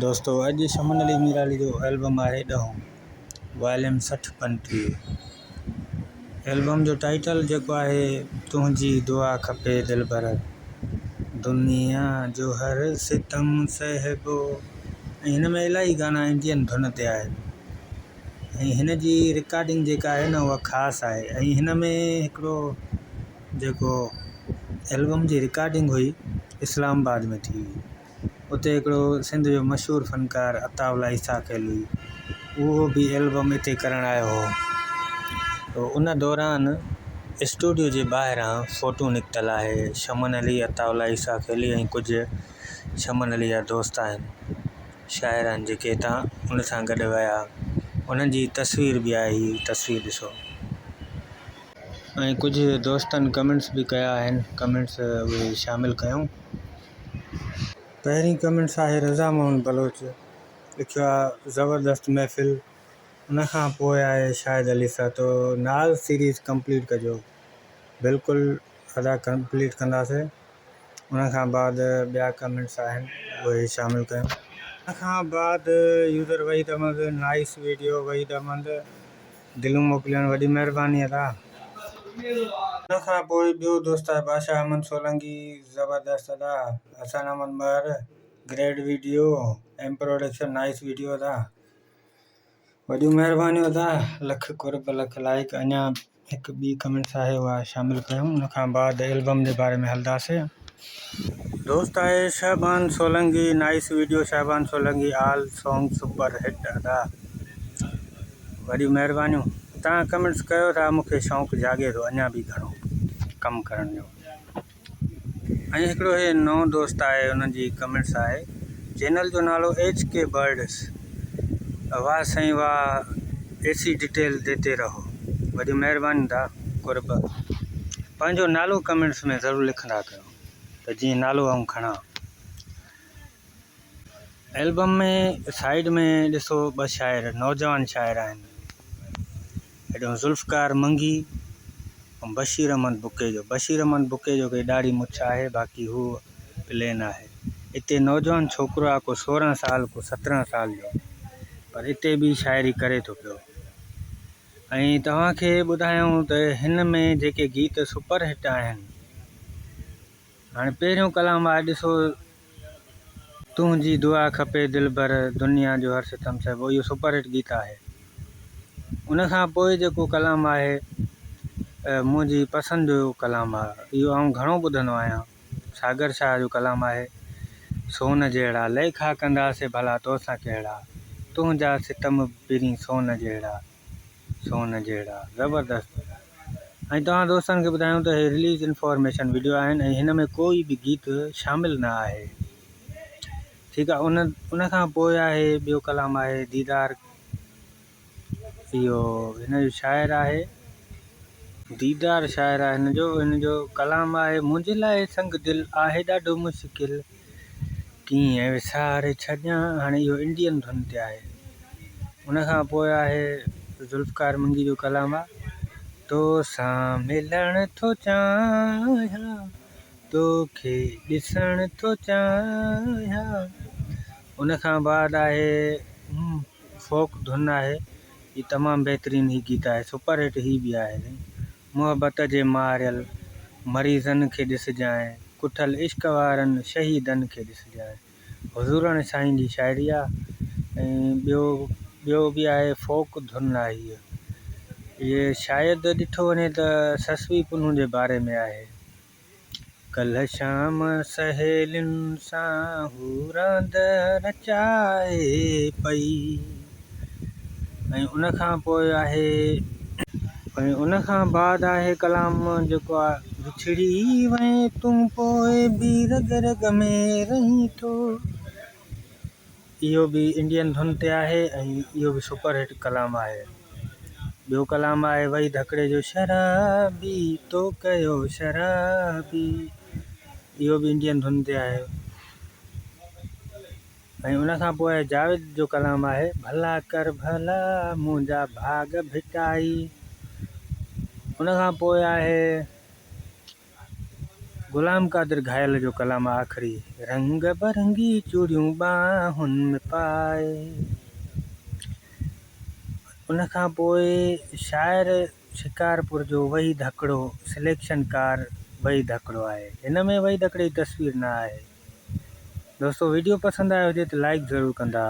دوستو اڄ شمن علي ميرالي جو البم آهي ڏهون واليم 60 35 البم جو ٽائيٽل جيڪو آهي تنهنجي دعا کپي دلبر دنيا جو هر ستم سهبو ۽ هن ۾ الاهي گانا انڊين ڌن تي آهن ۽ هن جي رڪارڊنگ جيڪا آهي نه اها خاص آهي ۽ هن ۾ هڪڙو جيڪو البم جي رڪارڊنگ هئي اسلام آباد ۾ ٿي هئي. اتي هڪڙو سنڌ جو مشهور فنڪار عطاء الله عيسيٰ خيلوي اهو به البم اتي ڪرڻ آيو هو ته ان دوران اسٽوڊيو جي ٻاهران فوٽو نڪتل آهي شمن علي، عطاء الله عيسيٰ خيلوي ۽ ڪجهه شمن علي جا دوست آهن شاعر آهن جيڪي هتان ان سان گڏ ويا انهن جي تصوير به آهي هي تصوير ڏسو. ۽ ڪجهه دوستن ڪمينٽس به ڪيا آهن ڪمينٽس اهي شامل ڪيون. پهرين ڪمينٽس آهي رضا محمد بلوچ لکيو آ زبردست محفل ان کان پوء آهي شاهد علي سهتو ناز سيريز ڪمپليٽ ڪجو بلڪل ادا ڪمپليٽ ڪنداسي ان کان بعد ٻيا ڪمينٽس آهن اهي شامل ڪيون. ان کان بعد user Waheed Ahmed nice video Waheed Ahmed دلون موڪلڻ وڏي مهرباني ادا. ان کان پوء ٻيو دوست آهي بادشاهه احمد سولنگي زبردست ادا Hassan Ahmed Mahar great video M production nice video ادا وڏيون مهربانيون ادا لک قرب لک لائق اڃا هڪ ٻي ڪمينٽس آهي اها شامل ڪيون ان کان بعد البم جي باري ۾ هلداسي. دوست آهي Shahban Solangi nice video Shahban Solangi all song super hit ادا وڏيون مهربانيون توهان ڪمينٽس ڪيو ٿا مونکي شوق جاڳي ٿو اڃا به گهڻو ڪم ڪرڻ جو. ۽ هڪڙو هي نئون دوست آهي ان جي ڪمينٽس آهي چينل جو نالو ايڇ ڪي برڊس واه سائين واه ايسي ڊيٽيل ديتي رهو وڏيون مهربانيون دا قرب پنهنجو نالو ڪمينٽس ۾ ضرور لکندا ڪيو ته جيئن نالو آئون کڻان. البم ۾ سائيڊ ۾ ڏسو ٻه شاعر نوجوان شاعر آهن هيڏو ذوالفقار منگي ۽ بشير احمد بڪيجو بشير احمد بڪيجو کي ڏاڙهي مڇ آهي باقي هو پلين آهي اتي نوجوان ڇوڪرو آهي ڪو 16 سال ڪو 17 سال جو پر اتي به شاعري ڪري ٿو پيو ۽ توهان کي ٻڌايون ته هن ۾ جيڪي گيت سپر هٽ آهن هاڻي پهريون ڪلام آهي ڏسو تنهنجي دعا کپي دلبر دنيا جو هر ستم سهبو اهو سپر هٽ گيت آهي ان کان پوء جيڪو ڪلام آهي منهنجي پسند جو ڪلام آهي اهو آئون گهڻو ٻڌندو آهيان ساگر شاهه جو ڪلام آهي سون جهڙا ليکا ڪنداسي ڀلا توسان ڪهڙا تنهنجا ستم پرين سون جهڙا سون جهڙا زبردست ۽ توهان دوستن کي ٻڌايون ته هي رليز انفارميشن وڊيو آهن ۽ هن ۾ ڪوئي به گيت شامل نه آهي ٺيڪ آهي ان ان کان پوء آهي ٻيو ڪلام آهي ديدار اهو هن جو شاعر آهي ديدار شاعر آهي هن جو هن جو ڪلام آهي منهنجي لاء سنگ دل آهي ڏاڍو مشڪل ڪيئن وساري ڇڏيان هاڻي اهو انڊين ڌن تي آهي ان کان پوء آهي ذوالفقار منگي جو ڪلام آ تو سان ملڻ ٿو چاهيان توکي ڏسڻ ٿو چاهيان ان کان بعد آهي فوڪ ڌن آهي هي تمام بهترين هي گيت آهي سپر هٽ هي به آهي محبت جي ماريل مريضن کي ڏسجانء، ڪٺل عشق وارن شهيدن کي ڏسجانء. حضورڻ سائين جي شاعري آ ۽ ٻيو ٻيو به آهي فوڪ ڌن آهي هيء. هيء شايد ڏٺو وڃي ته سسئي پنهون جي باري ۾ آهي. ڪلهه شام سهيلين سان هو راند رچائي پئي ۽ ان کان پوء آهي. ۽ ان کان بعد آهي ڪلام جيڪو آ. وڇڙي وئين تون پوء به رڳ رڳ ۾ رهين ٿو. اهو به انڊين ڌن تي آهي ۽ اهو به سپر هٽ ڪلام آهي. ٻيو ڪلام آهي وحيد هڪڙي جو شرابي تو ڪيو شرابي اهو به انڊين ڌن تي آهي ۽ ان کان پوء جاويد جو ڪلام آهي ڀلا ڪر ڀلا منهنجا ڀاڳ ڀٽائي ان کان پوء آهي. غلام قادر گهايل جو ڪلام آخري رنگ برنگي چوڙيون ٻانهن ۾ پائي. ان کان پوء شاعر شڪارپور جو وحيد هڪڙو سليڪشن ڪار وحيد هڪڙو آهي. هن ۾ وحيد هڪڙي جي تصوير نه آهي. دوستو ويڊيو پسند آيو هجي ته لائيڪ ضرور ڪندا.